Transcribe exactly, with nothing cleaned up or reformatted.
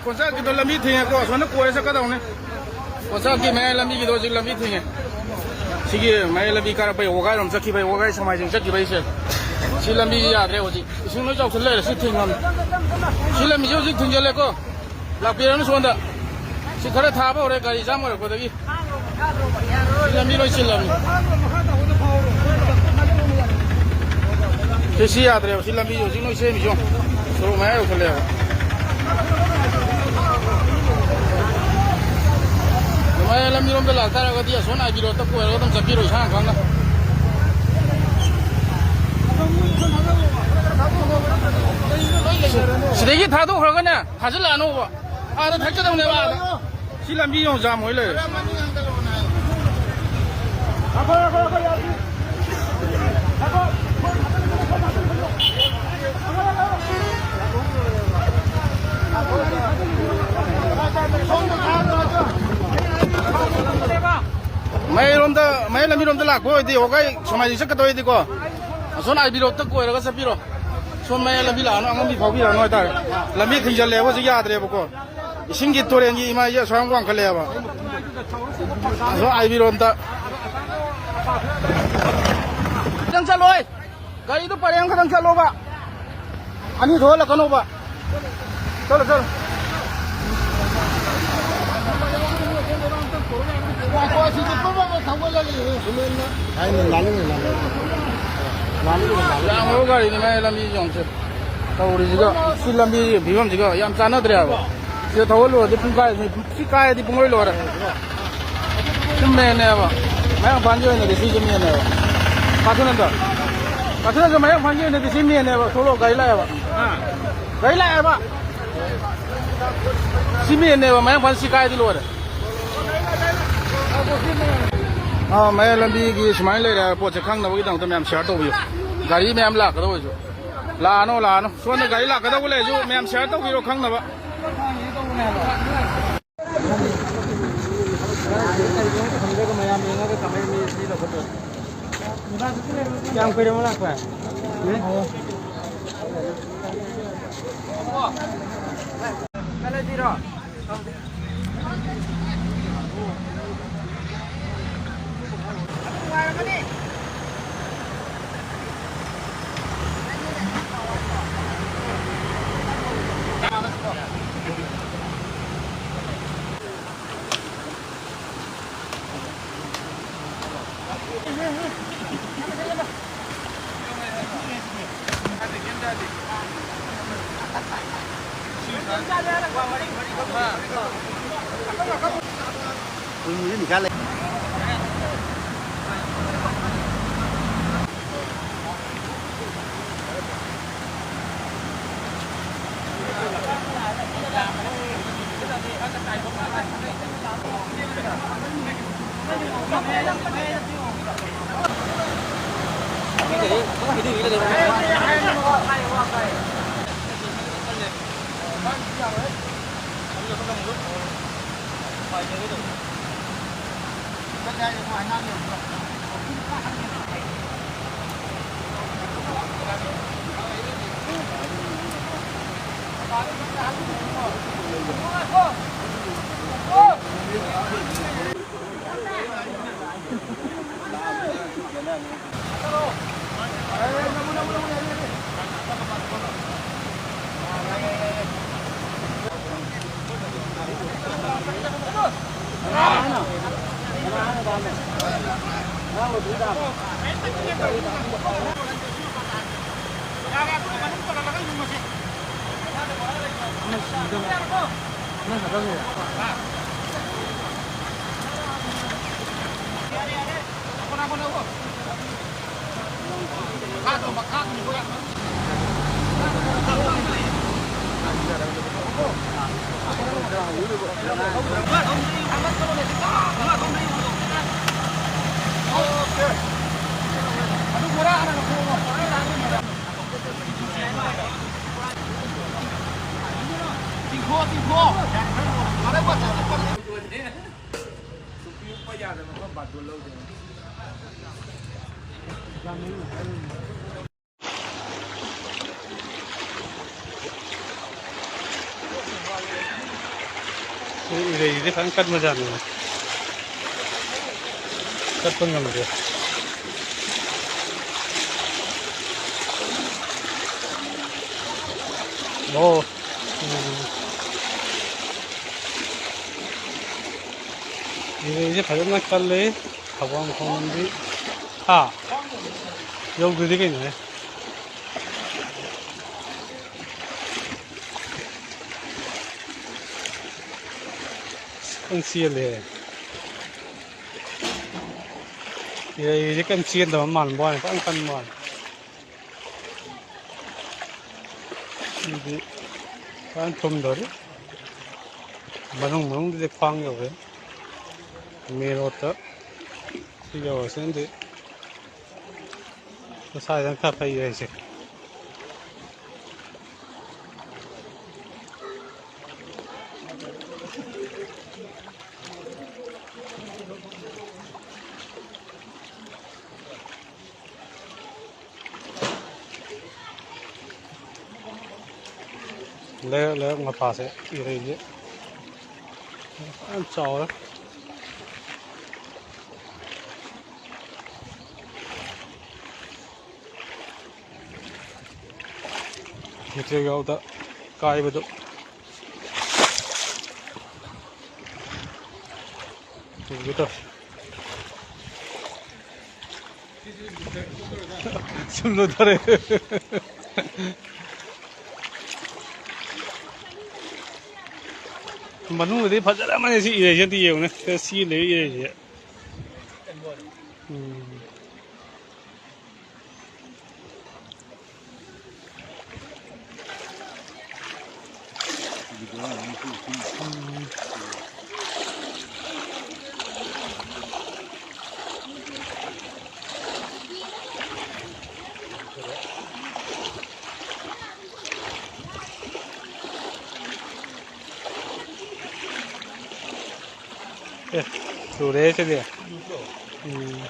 ꯀꯣꯟꯆꯥꯛꯀꯤꯗꯣ ꯂꯝꯕꯤ ꯊꯤꯡꯉꯦꯀꯣ, ꯑꯁꯣꯝꯗ ꯀꯣꯏꯔ ꯆꯠꯀꯗꯧꯅꯦ꯫ ꯀꯣꯟꯆꯥꯛꯀꯤ ꯃꯌꯥꯏ ꯂꯝꯕꯤꯒꯤꯗꯣ ꯍꯧꯖꯤꯛ ꯂꯝꯕꯤ ꯊꯤꯡꯉꯦ꯫ ꯁꯤꯒꯤ ꯃꯌꯥꯏ ꯂꯝꯕꯤ ꯀꯥꯔꯛꯄꯩ ꯋꯥꯒꯥꯏꯔꯣꯝ ꯆꯠꯈꯤꯕꯩ, ꯋꯥꯒꯥꯏ ꯁꯃꯥꯏꯖꯤꯡ ꯆꯠꯈꯤꯕꯩꯁꯦ꯫ ꯁꯤ ꯂꯝꯕꯤ ꯌꯥꯗ꯭ꯔꯦ ꯍꯧꯖꯤꯛ꯫ ꯏꯁꯤꯡ ꯂꯣꯏ ꯆꯥꯎꯁꯤꯜ ꯂꯩꯔꯦ, ꯁꯤ ꯊꯤꯡꯉꯝꯅꯤ꯫ ꯁꯤ ꯂꯝꯕꯤꯁꯦ ꯍꯧꯖꯤꯛ ꯊꯤꯡꯖꯤꯜꯂꯦꯀꯣ꯫ ꯂꯥꯛꯄꯤꯔꯅꯨ ꯁꯣꯝꯗ꯫ ꯁꯤ ꯈꯔ ꯊꯥꯕ ꯍꯧꯔꯦ, ꯒꯥꯔꯤ ꯖꯥꯝ ꯑꯣꯏꯔꯛꯄꯗꯒꯤ꯫ ꯁꯤ ꯂꯝꯕꯤ ꯂꯣꯏ ꯆꯤꯜꯂꯕꯅꯤ꯫ ꯁꯤ, ꯁꯤ ꯌꯥꯗ꯭ꯔꯦꯕ, ꯁꯤ ꯂꯝꯕꯤ ꯍꯧꯖꯤꯛ ꯅꯣꯏ ꯁꯦꯝꯃꯤꯁꯤ ꯌꯦꯡꯉꯣ꯫ ꯁꯣꯔꯣꯛ ꯃꯌꯥ ꯌꯧꯁꯜꯂꯛꯑꯦꯕ꯫ ꯃꯌꯥꯏ ꯂꯝꯕꯤꯔꯣꯝꯗ ꯂꯥꯛꯇꯥꯔꯒꯗꯤ ꯑꯁꯣꯝ ꯑꯥꯏ ꯕꯤ ꯔꯣꯗꯇ ꯀꯣꯏꯔꯒ ꯑꯗꯨꯝ ꯆꯠꯄꯤꯔꯣ, ꯏꯁꯥꯡ ꯈꯪꯅ꯫ ꯁꯤꯗꯒꯤ ꯊꯥꯗꯣꯛꯈ꯭ꯔꯒꯅꯦ, ꯊꯥꯖꯤꯜꯂꯛꯑꯅꯣꯕ꯫ ꯑꯥꯗ ꯊꯠꯀꯗꯧꯅꯦꯕ, ꯑꯥꯗ꯫ ꯁꯤ ꯂꯝꯕꯤ ꯌꯦꯡꯉꯣ, ꯖꯥꯝ ꯑꯣꯏ ꯂꯩꯔꯦ꯫ ꯃꯌꯥꯏꯔꯣꯝꯗ, ꯃꯌꯥꯏ ꯂꯝꯕꯤꯔꯣꯝꯗ ꯂꯥꯛꯄ ꯑꯣꯏꯗꯤ, ꯋꯥꯒꯥꯏ ꯁꯣꯃꯥꯏꯖꯤꯡ ꯆꯠꯀꯗꯧ ꯑꯣꯏꯗꯤꯀꯣ, ꯑꯁꯣꯝ ꯑꯥꯏ ꯕꯤ ꯔꯣꯗꯇ ꯀꯣꯏꯔꯒ ꯆꯠꯄꯤꯔꯣ꯫ ꯁꯣꯝ ꯃꯌꯥꯏ ꯂꯝꯕꯤ ꯂꯥꯛꯑꯅꯨ, ꯑꯉꯝꯕꯤ ꯐꯥꯎꯕꯤꯔꯛꯑꯅꯨ ꯍꯥꯏꯇꯥꯔꯦ꯫ ꯂꯝꯕꯤ ꯊꯤꯡꯖꯜꯂꯦꯕ, ꯍꯧꯖꯤꯛ ꯌꯥꯗ꯭ꯔꯦꯕꯀꯣ꯫ ꯏꯁꯤꯡꯒꯤ ꯇꯨꯔꯦꯟꯒꯤ ꯏꯃꯥꯏꯁꯦ ꯑꯁꯨꯛ ꯌꯥꯝ ꯋꯥꯡꯈꯠꯂꯛꯑꯦꯕ꯫ ꯑꯁꯣꯝ ꯑꯥꯏ ꯕꯤ ꯔꯣꯝꯗ꯫ ꯈꯤꯇꯪ ꯆꯠꯂꯣꯏ꯫ ꯒꯥꯔꯤꯗꯣ ꯄꯔꯦꯡ ꯈꯛꯇꯪ ꯆꯠꯂꯣꯕ꯫ ꯑꯅꯤ ꯊꯣꯛꯍꯜꯂꯛꯀꯅꯣꯕ꯫ ꯆꯠꯂꯣ, ꯆꯠꯂꯣ꯫ ꯉꯥꯏꯈꯣ, ꯑꯁꯤꯗ ꯄꯨꯝꯅꯃꯛ ꯊꯧꯒꯠꯂꯒꯦ꯫ ꯍꯥꯏꯅ ꯂꯥꯜꯂꯒ ꯂꯥꯜꯂꯒ꯫ ꯂꯥꯜꯂꯒ ꯂꯥꯜꯂꯒ꯫ ꯌꯥꯝꯈ꯭ꯔꯕ ꯒꯥꯔꯤꯅꯤ ꯃꯌꯥꯏ ꯂꯝꯕꯤ ꯌꯦꯡꯉꯨꯁꯦ꯫ ꯇꯧꯔꯤꯁꯤꯒ, ꯁꯤ ꯂꯝꯕꯤ ꯐꯤꯕꯝꯁꯤꯒ ꯌꯥꯝ ꯆꯥꯟꯅꯗ꯭ꯔꯦ ꯍꯥꯏꯕ꯫ ꯁꯤꯗ ꯊꯧꯍꯜꯂꯨꯔꯗꯤ ꯄꯨꯡꯈꯥꯏ, ꯁꯤ ꯀꯥꯏꯔꯗꯤ ꯄꯨꯡꯂꯣꯏ ꯂꯣꯏꯔꯦ꯫ ꯁꯤ ꯃꯦꯟꯅꯦꯕ꯫ ꯃꯌꯥꯡ ꯏꯝꯐꯥꯜꯒꯤ ꯑꯣꯏꯅꯗꯤ ꯁꯤꯁꯦ ꯃꯦꯟꯅꯦꯕ꯫ ꯀꯥꯊꯨꯅꯟꯗ꯫ ꯀꯥꯊꯨꯅꯟꯗ ꯃꯌꯥꯡ ꯏꯝꯐꯥꯜꯒꯤ ꯑꯣꯏꯅꯗꯤ ꯁꯤ ꯃꯦꯟꯅꯦꯕ꯫ ꯊꯣꯛꯂꯛꯑꯣ, ꯒꯥꯔꯤ ꯂꯥꯛꯑꯦꯕ꯫ ꯒꯥꯔꯤ ꯂꯥꯛꯑꯦꯕ꯫ ꯁꯤ ꯃꯦꯟꯅꯦꯕ꯫ ꯃꯌꯥꯡ ꯏꯝꯐꯥꯜ ꯁꯤ ꯀꯥꯏꯔꯗꯤ ꯂꯣꯏꯔꯦ꯫ ꯑꯥ, ꯃꯌꯥꯏ ꯂꯝꯕꯤꯒꯤ ꯁꯨꯃꯥꯏꯅ ꯂꯩꯔꯦ ꯍꯥꯏꯕ ꯄꯣꯠꯁꯦ ꯈꯪꯅꯕꯒꯤꯗꯃꯛꯇ ꯃꯌꯥꯝ ꯁꯤꯌꯥꯔ ꯇꯧꯕꯤꯌꯨ꯫ ꯒꯥꯔꯤ ꯃꯌꯥꯝ ꯂꯥꯛꯀꯗꯧꯕꯁꯨ꯫ ꯂꯥꯛꯑꯅꯨ, ꯂꯥꯛꯑꯅꯨ꯫ ꯁꯣꯝꯗ ꯒꯥꯔꯤ ꯂꯥꯛꯀꯗꯧꯕ ꯂꯩꯔꯁꯨ ꯃꯌꯥꯝ ꯁꯤꯌꯥꯔ ꯇꯧꯕꯤꯔꯣ ꯈꯪꯅꯕ꯫ ꯀꯌꯥꯝ ꯀꯨꯏꯔꯕ ꯂꯥꯛꯄ? ꯎꯝ? ꯑꯣ꯫ ꯏꯔꯩꯁꯦ ꯐꯖꯅ ꯀꯟꯕꯖꯥꯠꯅꯤ꯫ ꯆꯠꯄ ꯉꯝꯗꯦ꯫ ꯑꯣ꯫ ꯎꯝ꯫ ꯏꯔꯩꯁꯦ ꯐꯖꯅ ꯀꯜꯂꯤ꯫ ꯊꯧꯕꯥꯜ ꯈꯣꯡꯂꯣꯝꯗꯤ꯫ ꯍꯥ? ꯌꯧꯗ꯭ꯔꯗꯤ ꯀꯩꯅꯣꯍꯦ? ꯐꯖꯅ ꯆꯦꯜꯂꯦ꯫ ꯏꯔꯩꯁꯦ ꯀꯩꯝ ꯆꯦꯟꯗꯕ ꯃꯥꯟꯕ ꯋꯥꯅꯤ, ꯐꯖꯅ ꯀꯟꯕ ꯋꯥꯅꯤ꯫ ꯁꯤꯗꯤ ꯐꯖꯅ ꯊꯨꯝꯗꯧꯔꯤ꯫ ꯃꯅꯨꯡ ꯃꯅꯨꯡꯗꯗꯤ ꯈ꯭ꯋꯥꯡ ꯌꯧꯔꯦ꯫ ꯃꯦꯟ ꯔꯣꯠꯇ ꯁꯤ ꯌꯧꯔꯁꯤꯅꯗꯤ ꯃꯁꯥꯁꯤꯅ ꯈꯔ ꯐꯩ ꯍꯥꯏꯁꯦ꯫ ꯂꯩꯔꯛ ꯂꯩꯔꯛ ꯃꯄꯥꯁꯦ ꯏꯔꯩꯁꯦ ꯌꯥꯝ ꯆꯥꯎꯔꯦ꯫ ꯃꯦꯇ꯭ꯔꯤꯛ ꯌꯥꯎꯗ ꯀꯥꯏꯕꯗꯨ꯫ ꯎꯒꯦ ꯇꯧꯔꯦ꯫ ꯁꯨꯝ ꯂꯧꯊꯔꯦ꯫ ꯃꯅꯨꯡꯗꯗꯤ ꯐꯖꯔꯝꯃꯅꯤ ꯁꯤ ꯏꯔꯩꯁꯦ, ꯑꯝꯇ ꯌꯦꯡꯉꯨꯅꯦ꯫ ꯁꯤ ꯂꯩ ꯏꯔꯩꯁꯦ꯫ ꯎꯝ꯫ ꯑꯦ, ꯊꯨꯔꯦ ꯁꯤꯗꯤ꯫ ꯎꯝ꯫